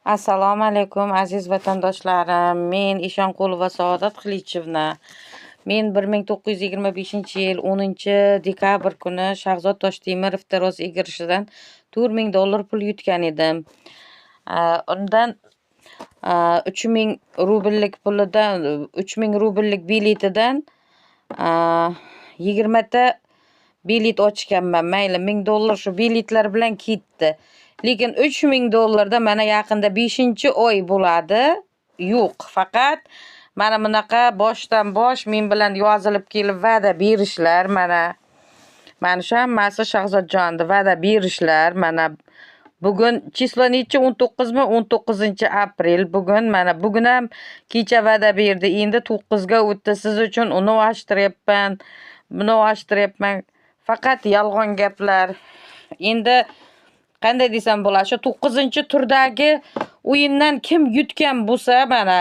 Assalomu alaykum, aziz vatandoshlarim. Men Eshonqulova Saodat Qilichevna. Men 1925-yil 10-dekabr kuni Shahzod Toshtemirov taroz egirishidan 4000 dollar pul yutgan edim. Undan 3000 rubllik pulidan, 3000 rubllik biletidan 20 ta bilet ochganman. Mayli, 1000 dollar shu biletlar bilan ketdi. Lekin 3000 dollarda mana yaqinda 5-oy bo'ladi. Yo'q, faqat mana bunaqa boshdan bosh men bilan yozilib kelib va'da berishlar mana. Mana shu hammasi Shahzodjonni va'da berishlar. Mana bugun число nechi, 19mi? 19-aprel bugun. Mana bugun ham kecha va'da berdi. Endi 9 ga o'tdi. Siz uchun uni ochtiryapman, buni ochtiryapman. Faqat yolg'on gaplar. Endi qanday desam bo'ladi? Shu 9-turdagi o'yindan kim yutgan bo'lsa, mana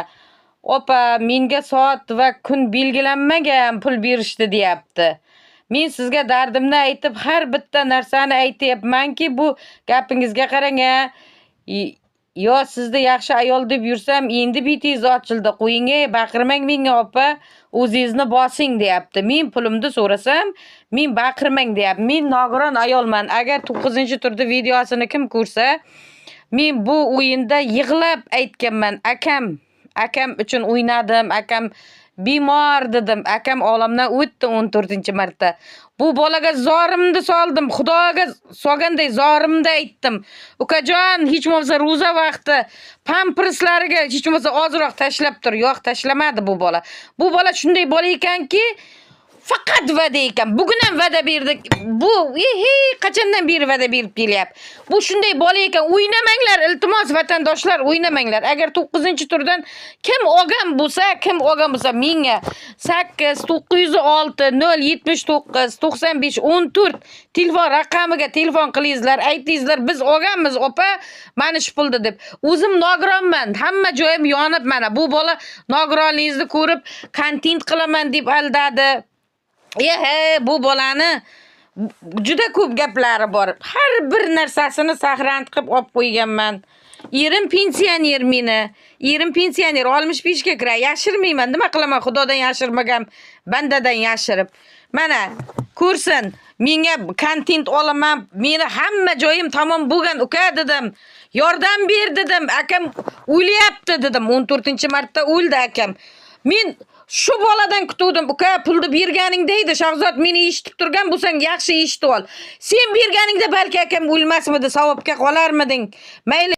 opa, menga soat va kun belgilanmagan pul berishdi deyapti. Men sizga dardimni aytib, har bitta narsani aytyapmanki, bu gapingizga qarang a. Yo sizni yaxshi ayol deb yursam, endi betingiz ochildi. Qo'ying, ey, baqirmang menga opa, o'zingizni bosing deyapti. Men pulimni so'rasam, men baqirmang deyapti. Men nogiron ayolman. Agar 9-turda videosini kim ko'rsa, men bu o'yinda yig'lab aytganman. Akam, akam uchun o'ynadim, akam bemor dedim. Akam olamdan o'tdi 14-marta. Bu bolaga zorimni soldim. Xudoga solganday zorimni aytdim. Ukajon, hech bo'lmasa ro'za vaqti pamperslariga hech bo'lmasa ozroq tashlab tur. Yo'q, tashlamadi bu bola. Bu bola shunday bola ekanki, faqat va'da ekan. Bugun ham va'da berdi. Bu ehe, qachondan beri va'da berib kelyapti. Bu shunday bola ekan. O'ynamanglar, iltimos vatandoshlar, o'ynamanglar. Agar 9-turdan kim olgan bo'lsa, kim olgan bo'lsa menga 8 906 079 95 14 telefon raqamiga telefon qilingizlar, aytingizlar, biz olganmiz opa, mana shu pulni deb. O'zim nogironman, hamma joyim yonib mana bu bola nogironligingizni ko'rib kontent qilaman deb aldadi. Ehe, bu bolani juda ko'p gaplari bor. Har bir narsasini saqlanib qilib olib qo'yganman. Erim pensioner meni. Erim pensioner, 65 ga kiradi. Yashirmayman. Nima qilaman? Xudodan yashirmagan, bandadan yashirib. Mana ko'rsin, menga kontent olaman. Meni hamma joyim tamom bo'lgan uka dedim. Yordam ber dedim. Akam o'lyapti dedim. 14-marta o'ldi akam. Men shu boladan kutuvdim, uka, pulni berganingda edi, Shahzod, meni eshitib turgan bo'lsang, yaxshi eshitib ol. Sen berganingda balki akam o'lmasmidi, savobga qolarmiding? Mayli.